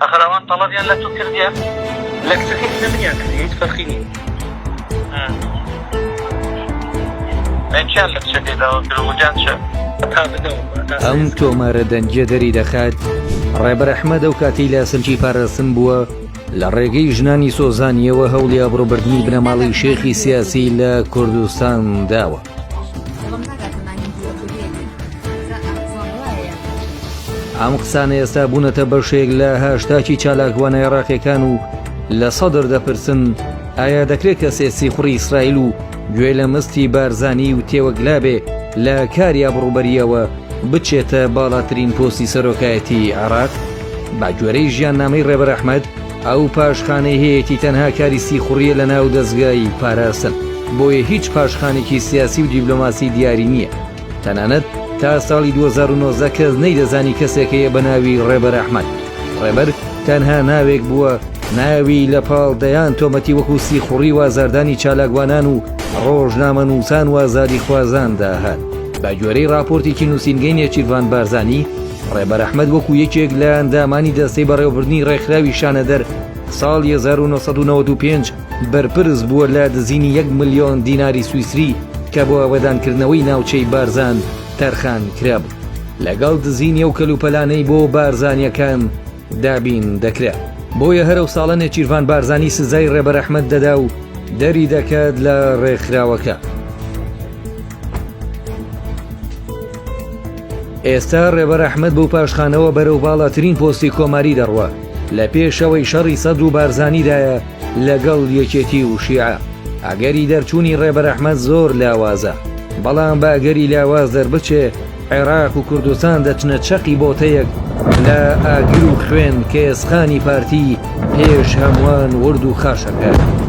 ئەخر ئەوان تەڵەبیان لە تو کردیە؟ لە کچەکەی لە منیان کردیە هیچ فەرقی نیە. ئەی چیان لە کچەکەی داوا کرد وتیان چ؟ تا بدەم تا ئەم تۆمارە دەنگیە دەری دەخات ڕێبەر ئەحمەد ئەو کاتەی لە سلکی پاراستن بووە لە ڕێگەی ژنانی سۆزانیەوە هەوڵی ئابڕوبردنی بنەماڵەی شێخی سیاسی لە کوردستان داوە. ئەم قسانە ئێستا بوونەتە بەشێک لە هاشتاکی چالاکوانە عێراقیەکان و لە سەدر دەپرسن ئایا دەکرێت کەسێ سیخوڕی ئیسرائیل و گوێ لە مستی بارزانی و تێوەگلابێ لە کاری ئابڕوبەریەوە بچێتە باڵاترین پۆستی سەرۆکایەتی عێراق؟ بە گوێرەی ژیاننامەی ڕێبەر ئەحمەد ئەو پاشخانەی هەیەتی تەنها کاری سیخوڕیە لە ناو دەزگای پاراستن، بۆیە هیچ پاشخانێکی سیاسی و دیبلۆماسی دیاری نییە. تەنانەت تا ساڵی 2019 کەس نەیدەزانی کەسێک هەیە بە ناوی ڕێبەر ئەحمەد. ڕێبەر تەنها ناوێک بووە، ناوی لە پاڵ دەیان تۆمەتی وەکو سیخوڕی و ئازاردانی چالاکوانان و ڕۆژنامەنووسان و ئازادیخوازاندا هات. بە گوێرەی ڕاپۆرتێکی نووسینگەی نێچیرڤان بارزانی، ڕێبەر ئەحمەد وەکو یەکێک لە ئەندامانی دەستەی بەڕێوەبردنی ڕێکخراوی شانەدەر ساڵی 1995 بەرپرس بووە لە دزینی یەک ملیۆن دیناری سویسری کە بۆ ئاوەدانکردنەوەی ناوچەی بارزان تەرخان کرابوو لەگەڵ دزینی ئەو کەلوپەلانەی بۆ بارزانییەکان دابین دەکرا. بۆیە هەر ئەو ساڵە نێچیرڤان بارزانی سزای ڕێبەر ئەحمەد دەدا و دەری دەکات لە ڕێکخراوەکە. ئێستا ڕێبەر ئەحمەد بەو پاشخانەوە بەرەو باڵاترین پۆستی کۆماری دەڕوا، لە پێشەوەی شەڕی سەدر و بارزانیدایە لەگەڵ یەکێتی و شیعە. ئەگەری دەرچوونی ڕێبەر ئەحمەد زۆر لاوازە، بەڵام بە ئەگەری لاواز دەربچێ، عێراق و کوردستان دەچنە چەقی بۆتەیەک لە ئاگر و خوێن کە ئێسقانی پارتی پێش هەمووان ورد و خاشەکات.